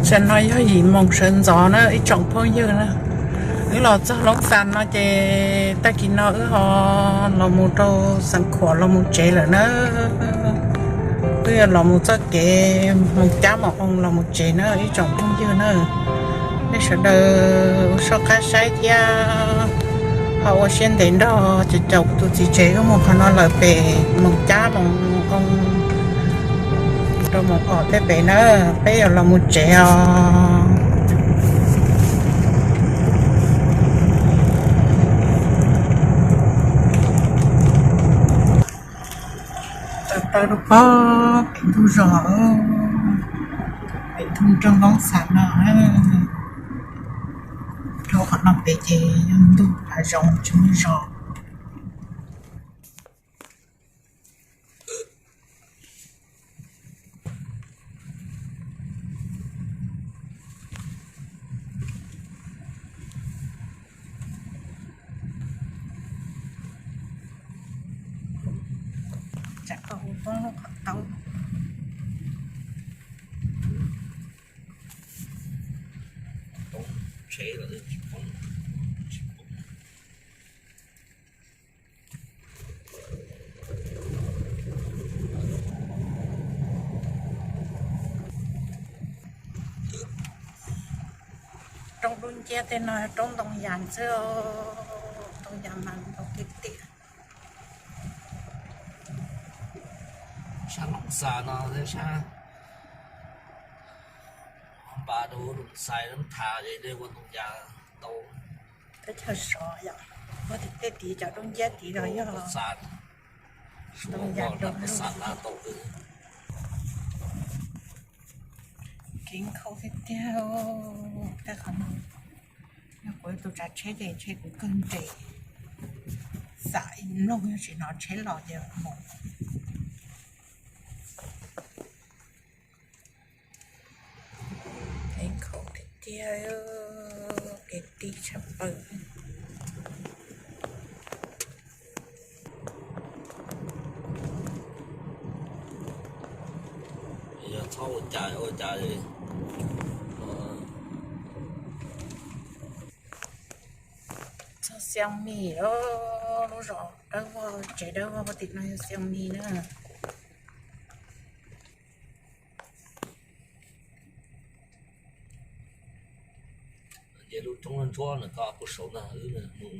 Tam no yog yim moos sawv ntxov na ib tsoom phooj ywg na. Wb los txog Loob Xas no ces tag kis no wb ho los mus rau Xeev Khuam los mus tsev lawm na. Wb yuav los mus txoj kev Moos Cab Moos Oo los mus tsev na ib tsoom phooj ywg na. Nej sawv daws ua soj qab saib thiab ho ua siab ntev nrog caum caum tus txiv tsev wb mus qhov no lawm pem Moos Cab Moos Oo rau Moos Om tej pem na. Peb yuav los mus tsev os. Tawm plaws rau pem ntug zos, pem ntug nroog Loob Xas no. Dhau qhov no pem ces yog ntug hav zoov tsis muaj zos. Tsam koj hu poob lub qhov taub. Roob dub nciab tej no roob ntoo yas xwb, ntoo yas mas ntau tiag tiag. Sab Loos Xas no thiab sab Npas rau Loos Xais Loos Thas es dej ua ntoo yas ntau. Teb chaws sov yom, ua tim tej tid cov dub nciab tid los yog ntoo yas rau lug. Kev nkhaus tiag tiag. Tej qhov no yog kuv tus tsav tsheb ces ntshe kuv kawg nres, xam ib mloog yog tsis hnov tsheb los ces mus. Kev nkhaus tiag tiag, kev ti tshaj plaws. Yog txhob ua cas ua cas. Txog Xiaus Mis, lub zos dawb vog tsev dawb vog tim no yog Xiaus Mis na.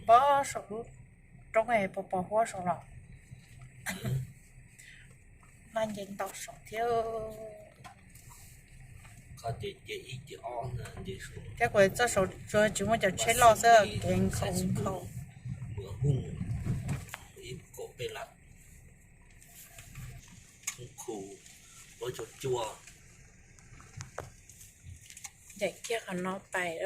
Pob saum lub roob es pos pos huab saum los. Maj nce ntau saum thiab. Thiab kuv txoj saum tsuas tsis muaj cov tsheb loj xwb, kev nkhaus nkhaus. Ncaim kiag qhov no pais.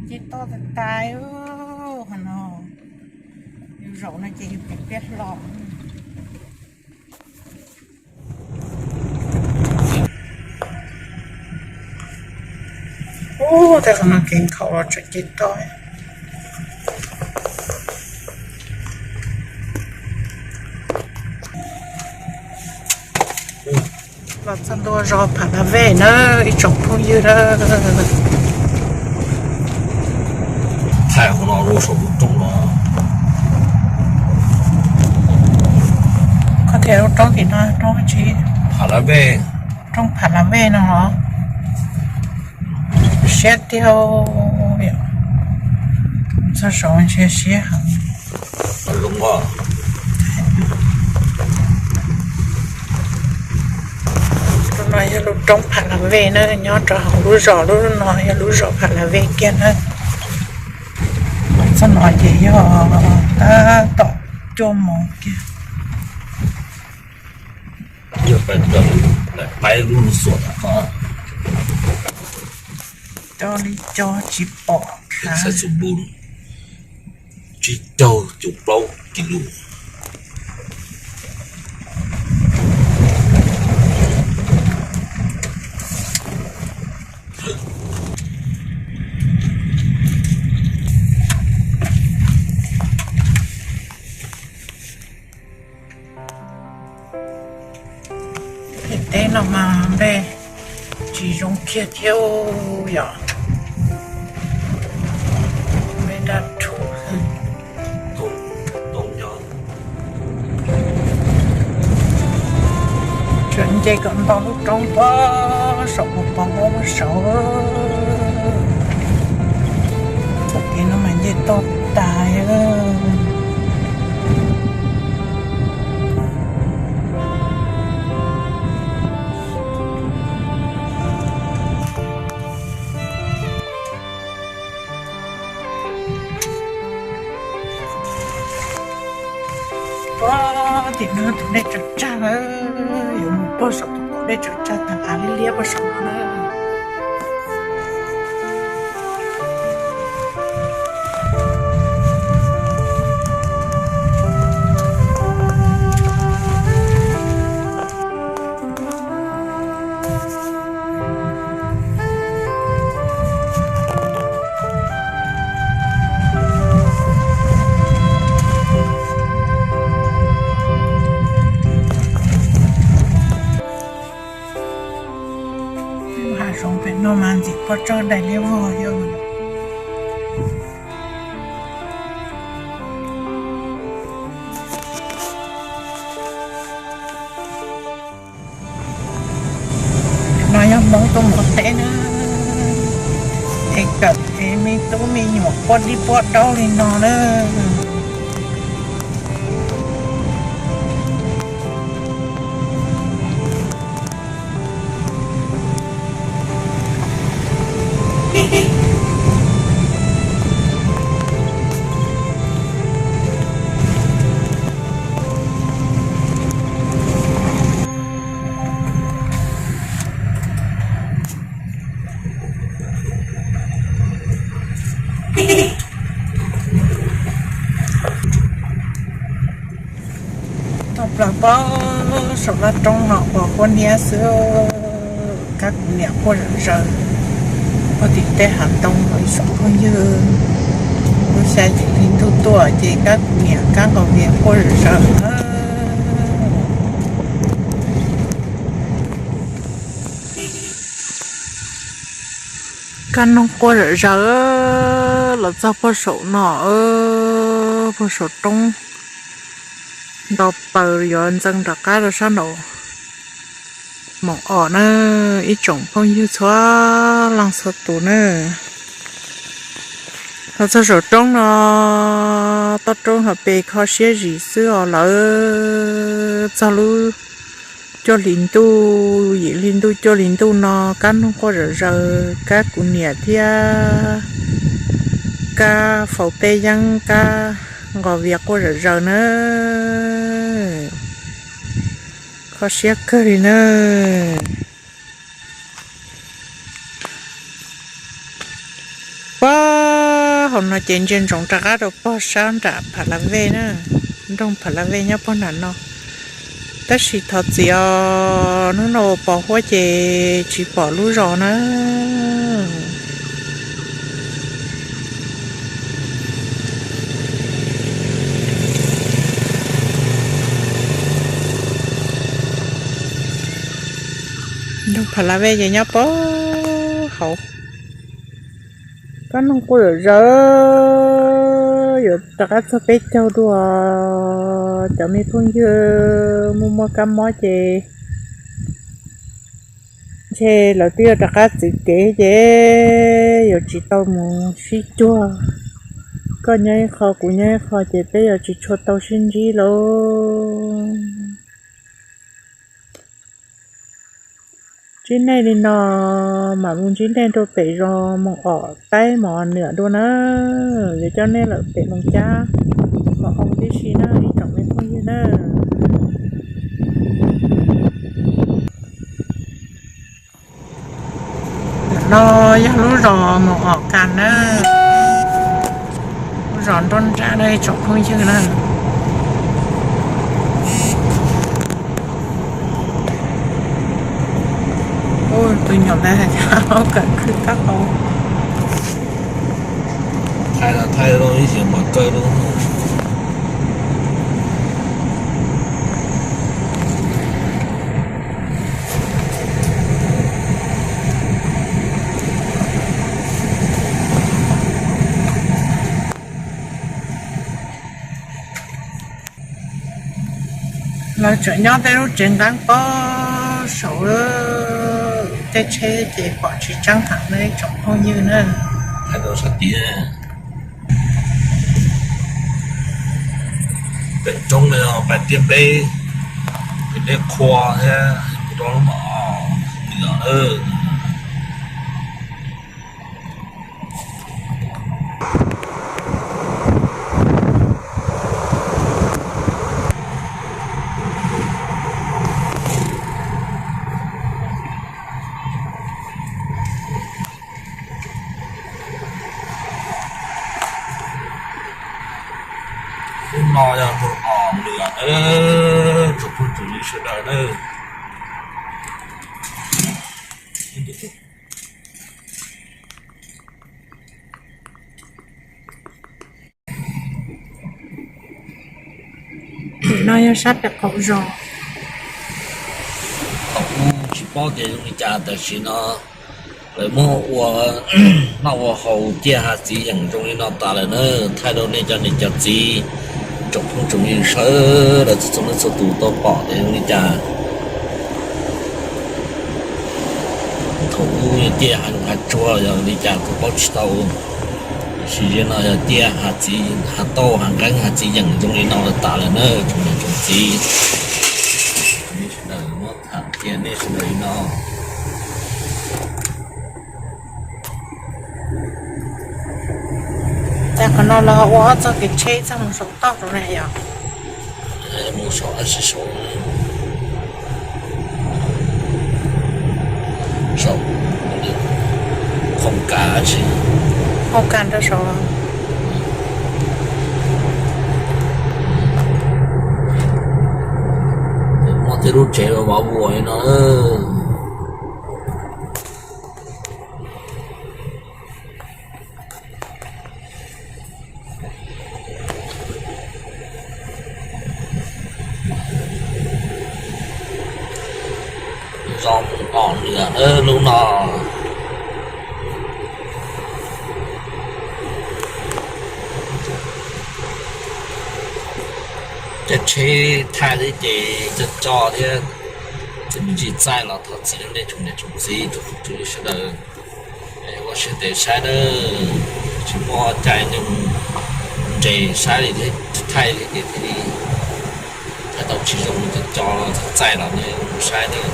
Ces toj tas tas qhov no. Yus zaum no ces yus pem pliaj hlo. Ub, tej qhov no kev nkhaus los tseem cev toj. Los txog ntua zos Phav Lav Vej na ib tsoom phooj ywg na. Thaij qhov no lub saum lub roob no. Koj tias lub roob tim no roob tsi? Phav Lav Vej. Roob Phav Lav Vej no los siab tiag. Txog saud ntshe siab heev. Lub no yog lub roob Phav Lav Vej na, nyob rau hauv lub zos, lub no yog lub zos Phav Lav Vej kiag na. Txog no ces yog tab tom cuaj moos kiag. Yog pais tawm, pais lub xuam ko. Coj li coj tsis pom khav. Tsib caug cuv plaub kis lus. Teb no mas nplej tsis zoo kiag thiab yom. Nplej daj rhuv. Tseem nce kom nto lub roob pob saum, pos pos huab saud. Txoj kev no mas nce toj tas. Puag tim no tus dej tsawg tsag lawm, yuav mus puag saum tus dej tsawg tsag tag av liab liab puag saum no na. Hav zoov pem no mas ntxim poj tsog dais liab vog yog. No yog Hmoob tuaj mus teb na, es kawm es me tub me nyuam puab dib puab daub li no na. Toj plaws pob saum vaj roob no uas quaj niab xwb, kab kuv niam quaj zom zaws puag tim tej hav ntoo no ib tsoom phooj ywg. Lub xya yim hli ntuj tuaj ces kab kuv niam kab nqos vias quaj zom zaws. Kab noog quaj zom zaws los txog puag saum no, puag saum roob nto plaws yuav ntxeev rov qab rau sab nraud. Moos Om na, ib tsoom phooj ywg txhua leej txhua tus na. Los txog saum roob no, toj roob ho pes kho siab zim xwb os lawm. Txog lub cuaj hli ntuj, yim hli ntuj cuaj hli ntuj no kab noog quaj zom zaws, kab kuv niam thiab kab faus teb yeeb, kab nqos vias quaj zom zaws na. Kho siab kawg li na. Puag hauv no ces ntsia ntsoov rov qab rau puag sab nram Phav Lav Vej na, nroog Phav Lav Vej nyob puag nram no. Tab sis thov txim os, hnub no pos huab ces tsis pom lub zos na. Nroog Phav Lav Vej ces nyob puag hauv. Kab noog quaj zom zaws, yuav rov qab txog peb caug dua. Cov me phooj ywg muaj muaj kab mob ces ntshe lawv twb yuav rov qab txwv kev ces yuav tsis tau mus sib cuag. Koj nyob ib qho kuv nyob ib qho ces peb yuav tsis tshua tau sib ntsib lauj. Ntsib nej li no, mam mus ntsib nej rau pem zos Moos Om Taib Mos Nwam dua na. Yuav coj nej lawm pem Moos Cab Mos Oo tib si na ib tsoom me phooj ywg na. No yog lub zos Moos Om Kas na, lub zos nruab nrab na ib tsoom phooj ywg na. Tus nyuam ntawd hais tias kawm khwv tab qau. Thaij los thaij los ib xiam mos kaw los. Lawv tseem nyob tej lub tsev nqeeb pob saum, tej tsheb ces pom tsis tseeb heev na ib tsoom phooj ywg na. Thaij rau sab tid, pem roob no yog pais Tiaj Npeb, pem Dej Qhua thiab mus rau lub no, lawm. Lub no yog rau os lwm na, tsoom phooj tsoom ywg sawv daws na. Tim no yog sab pem qaum zos. Thaum ub tsis paub tias zoo li cas, tam sim no lawv muab ua noj ua haus ciaj hav txiv yeem zoo li no tas lawm na. Thaij rau nej cov niam cov txiv, tsoom phooj tsoom ywg sawv daws txhua txhua leej txhua tus tau pom tias zoo li cas. Thaum ub yog ciaj hav zoov hav tsuag yog li cas kuv paub tsis tau, tiam sis zaum no yog ciaj hav txiv, hav tauj hav nqeeb hav txiv yeem zoo li no lawm tas lawm na tsoom niam tsoom txiv. Nej sawv daws muab tham qhia nej sawv daws li no. Cas qhov no lawv ho ua ob txoj kev tsheb txog mus saum toj rau na yom? Mus saum, saum, saum, qhov kas tsis, qhov kas rau saum. Muab tej lub tsev vov vuas li no. Zoo os nws lub no. Cov tsheb thaij thiab ces cov co thiab, ces me ntsis txaij los thov txim rau nej tsoom niam tsoom txiv, tsoom phooj tsoom ywg sawv daws. Ua siab ntev saib nawb, tsis muaj caij nyoog nres saib li thiab, thaij li ces thiaj li thaij tau tsis zoo, cov co los txaij los nej saib nawb.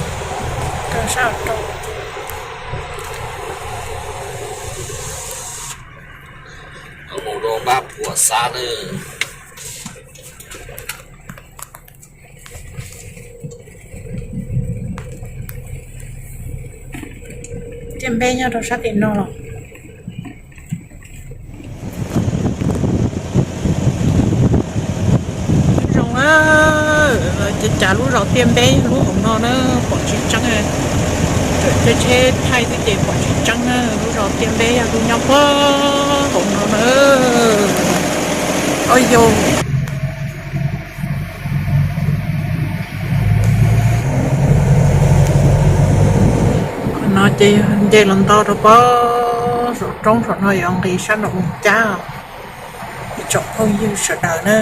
Mus rau Npab Phuam Xab nawb. Tiaj Npeb nyob rau sab tim no los. Zoo, cas cas lub zos Tiaj Npeb lub hauv no na, pom tsis tseeb. Tej tsheb thaij xwb ces pom tsis tseeb na, lub zos Tiaj Npeb yog lub nyob puag hauv no na. Au yau. Qhov no ces nce los nto rau pob saum roob saum no yuav nqis sab nraum Moos Cab. Ib tsoom phooj ywg sawv daws na,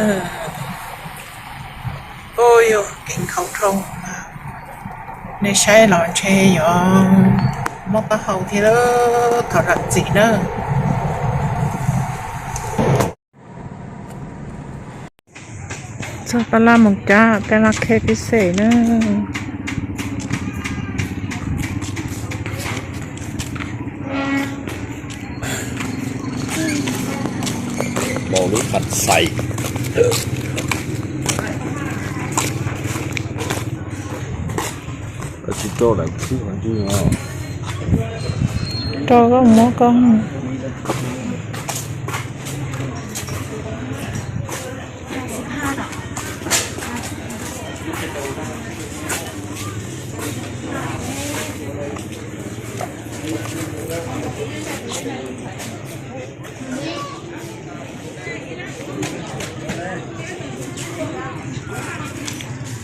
ua yog kev nkhaus dhau, nej saib los ntshe yuav mob taub hau thiab, thov zam txim nawb. Txog tab laj Moos Cab, tab laj K F C na. Mau lub pham xais. Tsis rau lawm xwb, rau koj muab koj.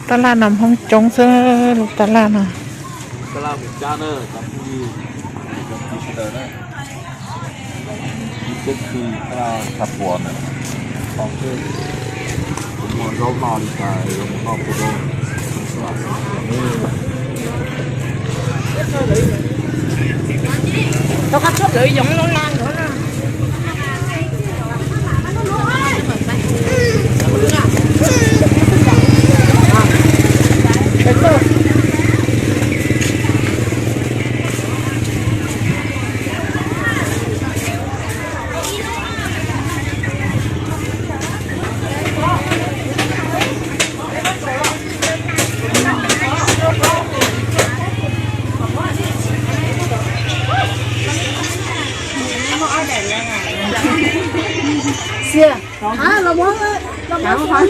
Tab laj no Hmoob coob xwb, lub tab laj no. Tab laj Moos Cab na, cov phooj ywg, cov txiv sawv daws na. Ib teb khw tab laj Xab Puas ntawm no xwb. Kuv muag zaub noj li cas yuav mus noj kuv zaub. Rau qab txhob lawv yoov loj laj ntawd na. Xiab, los muab, los muab.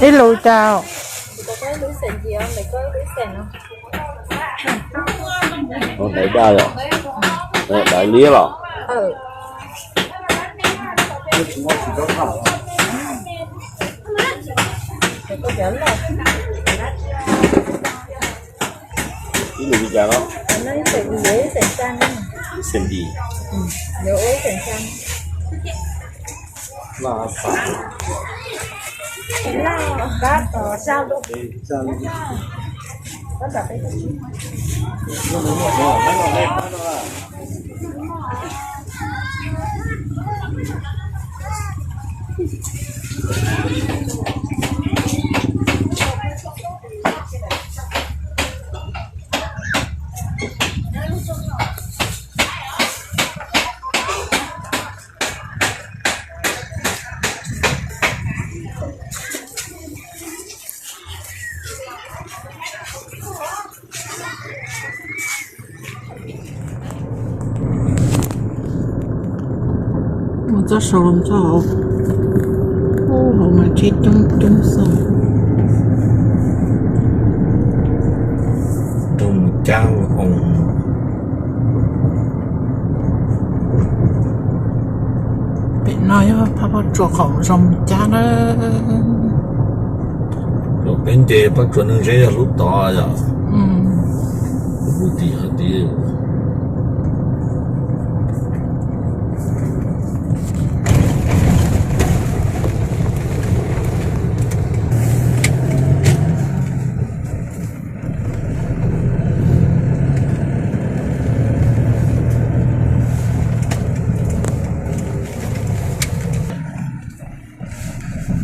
Ib lus cas? Dais daj os, dais liab los? Ib lus li cas no? Ib xeem dis. Ua txoj saum los txog hauv, ub, hauv mas tsheb coob coob xwb. Zoo mus cab ua hoo. Pem no yog phab Paj Tsuas qhov zoo mus cab na. Peb nce Paj Tsuas Neeg Zeb yog lub tod yom. Lub tim hov tid.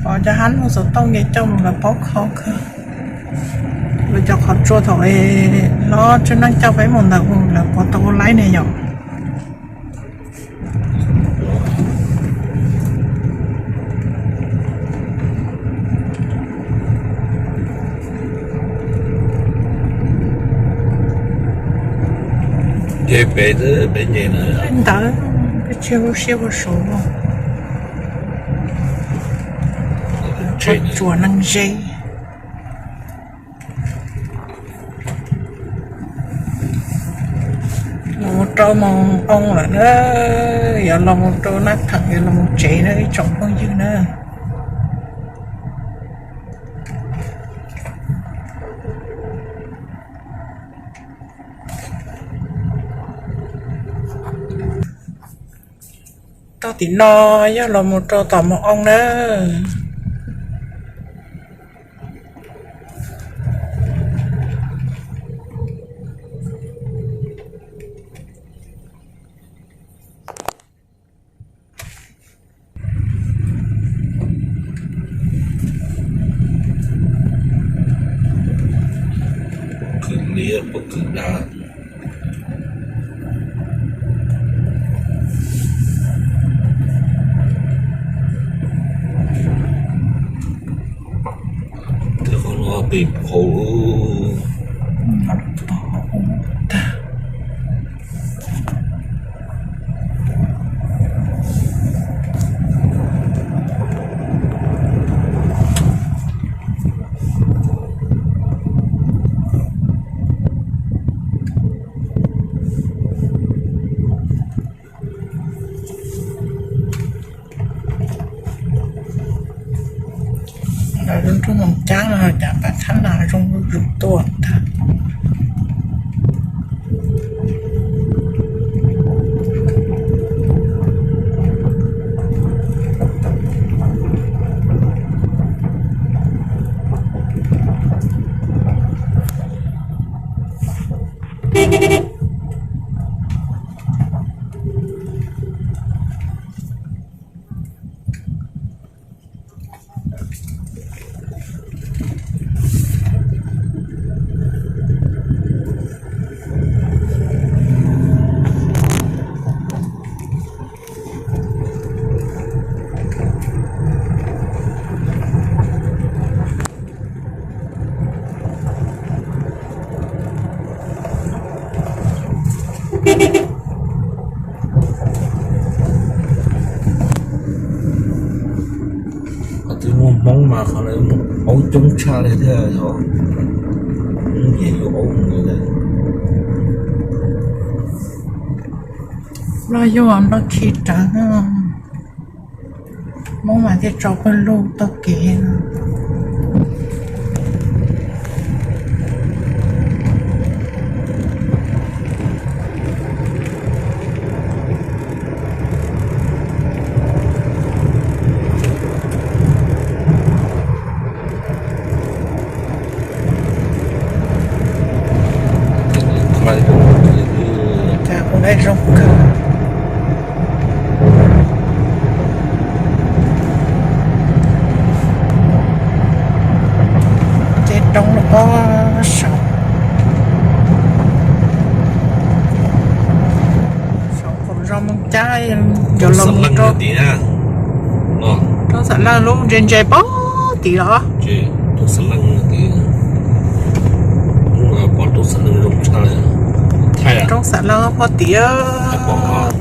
Pom cov hab no xov tooj nce coj mus lawv paub kho kawg. Lawv cov qhov tsua thaum lov tsev neeg coj peb mus ntawd lawv puas tau ua laib ne yom. Nce pem, peb nce ntawd, peb tsis ua siab ua sov. Tsuas Neeg Zeb. Los mus rau Moos Oo lawm na, yuav los mus rau Naj Theem, yuav los mus tsev na ib tsoom phooj ywg na. Tog tim no yog los mus rau tom Moos Oo na. Khwv liab puas khwv dav. Tej qhov no pem hauv. Tuaj tag. Qhov twg muaj Hmoob mas qhov lawv muaj aub coob tshaj li thiab os. Hmoob nyiam yuav aub mus li. Nplog yuag nplog khi rawv. Hmoob mas thiaj tso pawg lug taug kev. Cas kuv laj zoo kawg. Ces roob los pob saum, saum qaum zos Moos Cab, cov los mus rau roob Xam Leej lub ntse ntse pob tim los. Roob Xam Leej pob tim,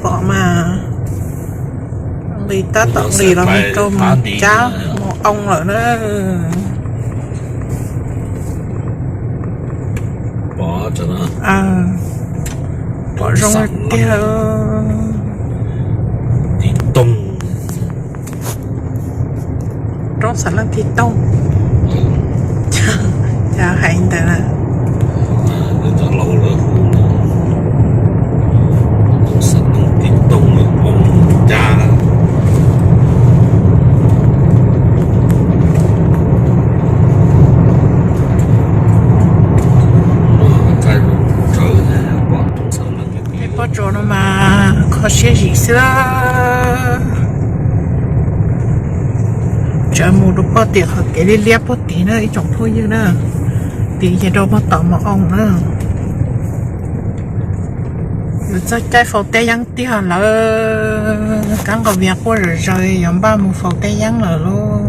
pom mas nqis tab tom nqis los mus rau Moos Cab Moos Oo lawm na. Pom zoo tiag. Roob Xam Leej Thib Tooj. Cas hais ntawd na. Pob tsuas no mas kho siab zim xwb. Tseem mus rau pog tim qhov kev liab liab pog tim na ib tsoom phooj ywg na. Tim ces rau pog tom Moos Oo na. Yuav txog caij faus teb yeeb tiag lawm, kab nqaus vias quaj zom zaws yuav npaj mus faus teb yeeb lawm lauj.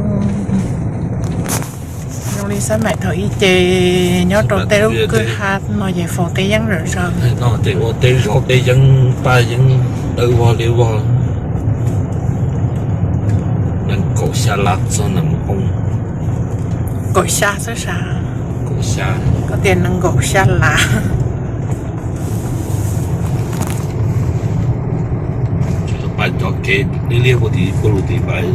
Zoo li xab maim thaum ub ces nyob rau tej lub kwj ha no ces faus teb yeeb zom zaws. Ua teb zaub teb yeeb paj yeeb dawb vog liab vog. Nees nkaum xya lab txog Moos Oo. Kaum xya xwb sas. Koj tias nees nkaum xya lab. Paj cov kev liab liab puag tim puag lug tim paj.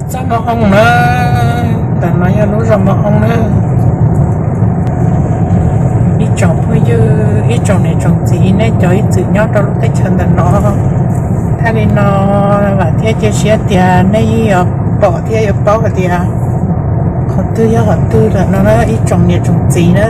Txog Moos Oo na, ntawm no yog lub zos Moos Oo na. Ib tsoom phooj ywg, ib tsoom niam tsoom txiv, nej cov ib txwm nyob rau lub teb chaws ntawm no, thaum li no vam thiab cia siab tias nej yeej yuav pom thiab yuav paub hais tias qhov twg yog qhov twg lawm no na ib tsoom niam tsoom txiv na.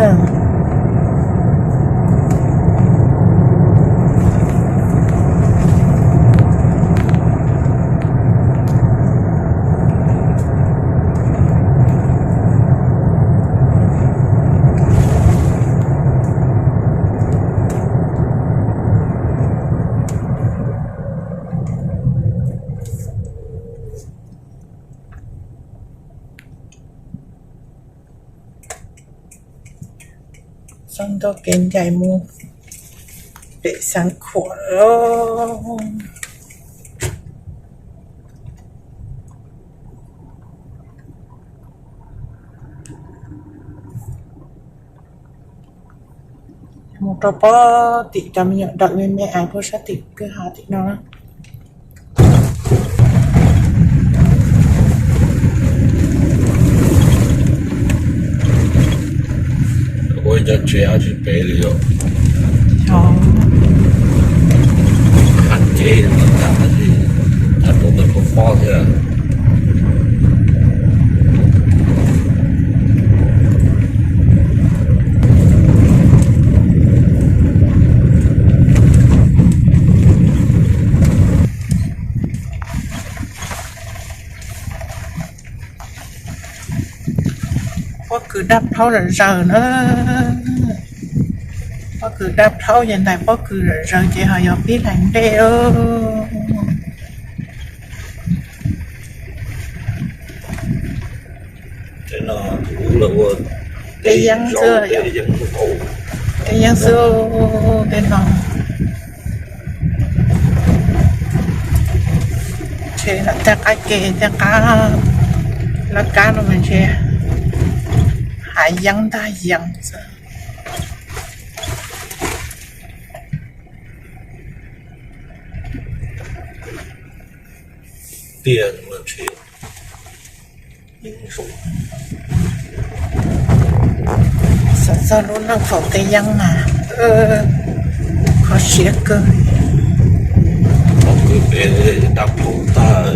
Txog ntua kev ncaim mus pem Xeev Khuam lauj. Mus rau pob tim cov me nyuam dawm me me ais puag sab tim kwj ha tim no na. Ua cov tsev tsis pem li os. Haj tsev tas li, tas rau ntawm pob pob thiab. Pob kws daj plhaub zom zaws na. Pob kws daj plhaub ces ntais pob kws zom zaws ces ho yog pib hlais nplej. Tej yeeb xwb, tej yeeb xwb tej no. Ntshe tej qab ke tej qab laj kab no mas ntshe hav yeeb ntag yeeb xwb. Tiaj no ntshe xav txog lub neej thaum tej yeeb mas kho siab kawg. Dab phaum tag.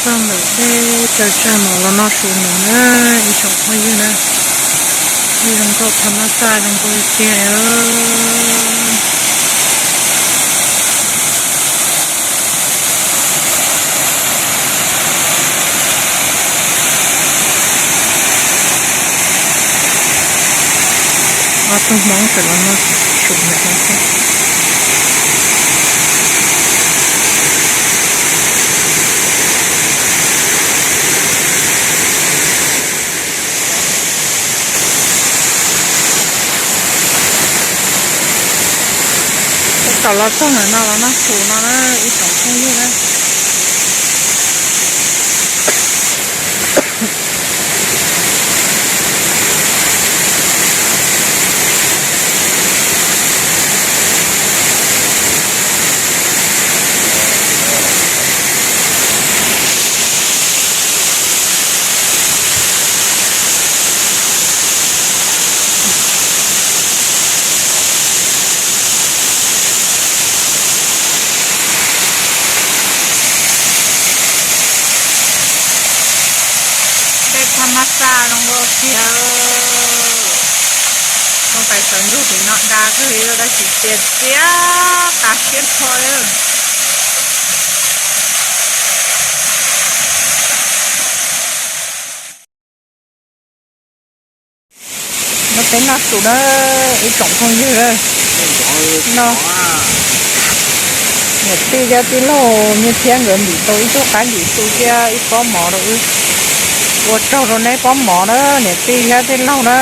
Txog ntawm tej tsawg tsawg no los noj su mus na, ib tsoom phooj ywg na. Ib zoo nkauj tha mab xaj zoo nkauj tiag tiag. Ob tug Hmoob tseem los noj su ntawm no thiab. Tab tom los txog ntawm no los noj su no na ib tsoom phooj ywg na. Tej tha mab xaj zoo nkauj tiag. Kooj tais xaws ntsuj tim no dag kawg li tab sis txias txias tas siab rho li. No peb noj su na ib tsoom phooj ywg na. No niam tij thiab tij laug nyiaj thiab nkawd ntim tau ib tug qab ntim su thiab ib pob mov rau wb. Ua tsaug rau neb pob mov na niam tij thiab tij laug na.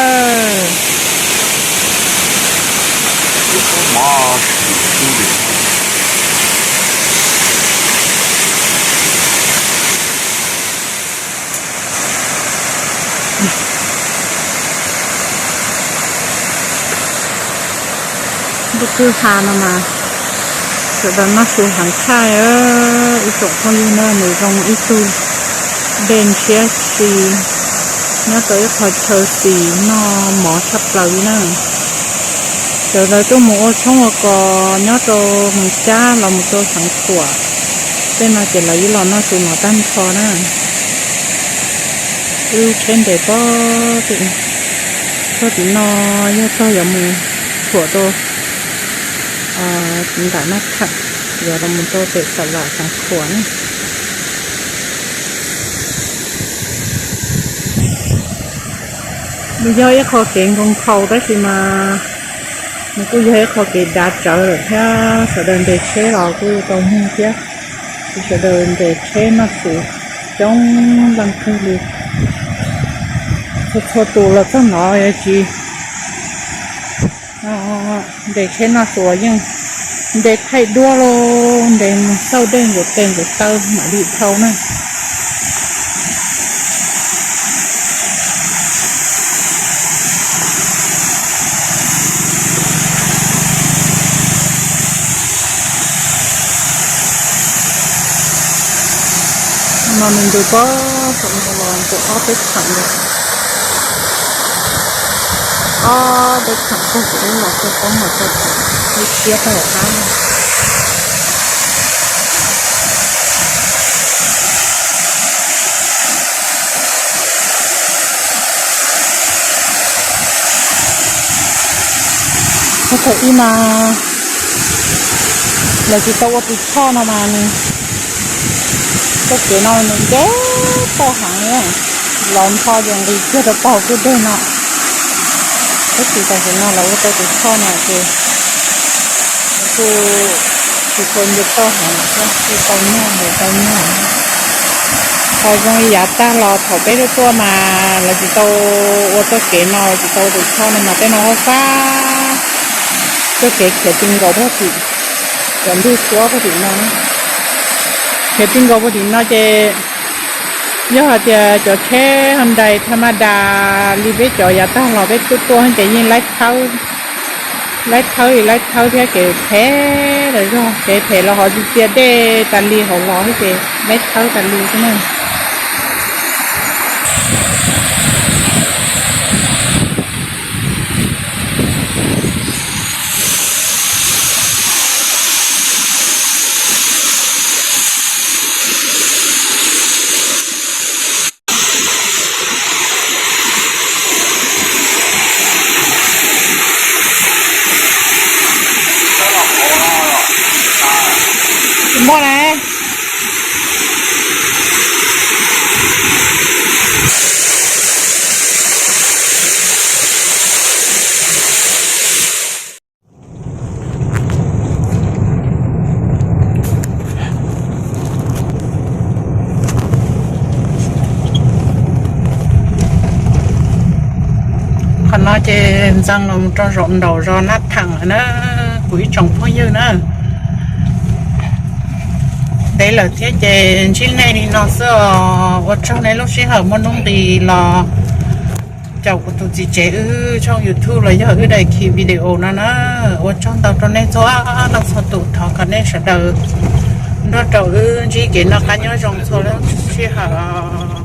Lub kwj ha no mas sawv daws noj su heev tshaj. Ib tsoom phooj ywg na nws zoo ib tug dej ntshiab si nyob rau ib qho chaw xis noj mov tshaj plaws li na. Sawv daws tuaj mus ua tshoob ua kos nyob rau Moos Cab los mus rau Xeev Khuam tej no ces lawv yeej los noj su no tag nrho na. Wb tsheb nres pob tim, txog tim no yog txog yuav mus tshuam rau tim nram Naj Tham, yuav los mus rau pem Xa Vam Xeev Khuam na. Nws yog ib qho kev nkoos khaus tab sis mas Nws kuj yog ib qho kev dav tsawv lawm thiab, sawv daws nres tsheb los kuj tau mug thiab. Sawv daws nres tsheb noj su coob leej kawg li. Txhua txhua tus los txog no tsis nres tsheb noj su los yeej nres thaij duab los nres mus xauj dej nkaus tes nkaus taw mam li dhau na. No nws ntws pob saum no los ntws ob peb kheem li, ob peb kheem tag ces wb los txog poob los txog thaum ib siab tag hauv qab. Thaum ub mas lawv tsis tau ua tus choj no mas nws, txoj kev no nws nce toj heev, los npho ces nqis kiag rau pog kwj deg no. Tab sis tam sim no lawv ua tau tus choj no ces kuj tsis tshua nce toj heev lawm thiab, kuj tau nyuag mus tau nyuag. Ho zoo li yav tag los thaum peb tuaj tuaj mas lawv tsis tau ua txoj kev no, lawv tsis tau ua tus choj no mas tej no fab fab, txoj kev khiav ti nkaus puag tim, cov ntug suab puag tim no, khiav ti nkaus puag tim no ces yog hais tias cov tsheb Hyundai tha ma das li peb cov yav tag los peb tuaj tuaj ces yeej laib thawb, laib thawb li laib thawb thiab kev phem los zog, kev phem los ho tsis txia dej tas li hauv los thiab ces laib thawb tas li xwb na. Npoj na. Qhov no ces ntxeev los rau zaum nraum zos Nab Theem lawm na, kuv ib tsoom phooj ywg na. Ntev lawm thiab ces ntsib nej li no xwb os. Ua tsaug nej lub sij hawm muaj hnub nqis los caum kuv tus txiv tsev wb tshooj YouTube los yog wb daim khi video no na. Ua tsaug ntau rau nej txhua leej txhua tus, thov kom nej sawv daws nrog rau wb ntsib kev noj qab nyob zoo txhua lub sij hawm.